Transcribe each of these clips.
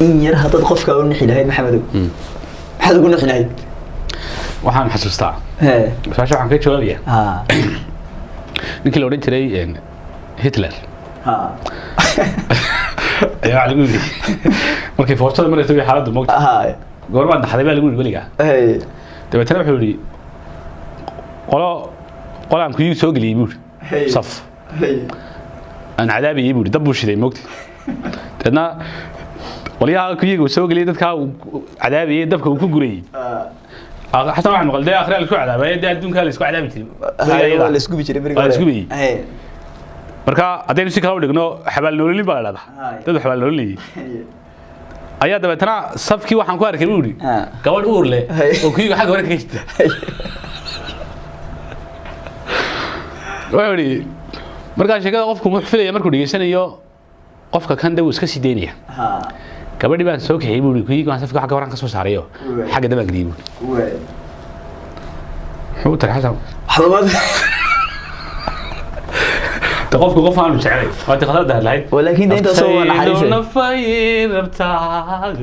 In yar haddaad qofka u nixi lahayd, Maxamedow, maxaad ugu nixi lahayd? Waxaan xasuustaa, su-aasha waxaan ka jawaabaya ninkii la odhan jiray Hitler ayaa waxaa lagu yidhi markay foortada maraysa way xaaladdu moogta, goormaad naxday baa lagu yidhi weligaa. Dabeetana wuxuu yidhi qolo qolaan kuyuu soo geliyey buu yidhi, saf aan cadaabayey buu yidhi, dab buu shiday moogta. Dabeetna qolyaha kuyiga uu soo geliyey, dadkaa uu cadaabayey, dabka uu ku gurayey, xasan waxaan maqal dee akhriyaa laisku cadaabay, dee adduunkaa la isku cadaabi jiray. Waa la isgubi jiray berigi. Waa la hore. isgubayey. Marka haddaynu si kale u dhigno, xabaal noololin baa la dhahdaa. Dad xabaal noololinayay ayaa dabeetana safkii waxaan ku arkay buu yidhi gabadh uur leh oo kuyiga xagga hore kaga jirta. Wuxuu yidhi markaa sheekada qofku wuxuu filaya markuu dhegeysanayo qofka kan de wuu iska sii daynaya. Gabadhii baan soo kaxiyey buu yidhi, kuyiga baan safkii xagga horaan ka soo saarayo, xagga dabaan geliyey buu yidhi. Muxuu u taray Xasan? Waxba. De qofku qof aanu jeclay waati khatarda lahayd. Walaakin de intaasoo waa naxariis. Naftaydu nafay rabtaa,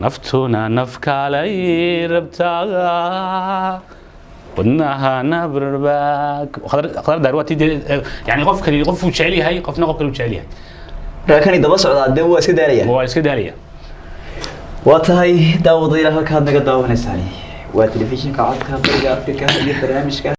naftuna naf kalay rabtaa, wadnaha nabrba khadar daar waa tii dee, yani qof kali qofuu jecel yahay, qofna qof kale uu jecel yahay. Raakani daba socdaa dee waa iska daalaya. Waa iska daalaya. Waa tahay daawadayaal, halkaad naga daawanaysaan waa telefishinka Codka Bariga Afrika iyo barnaamijka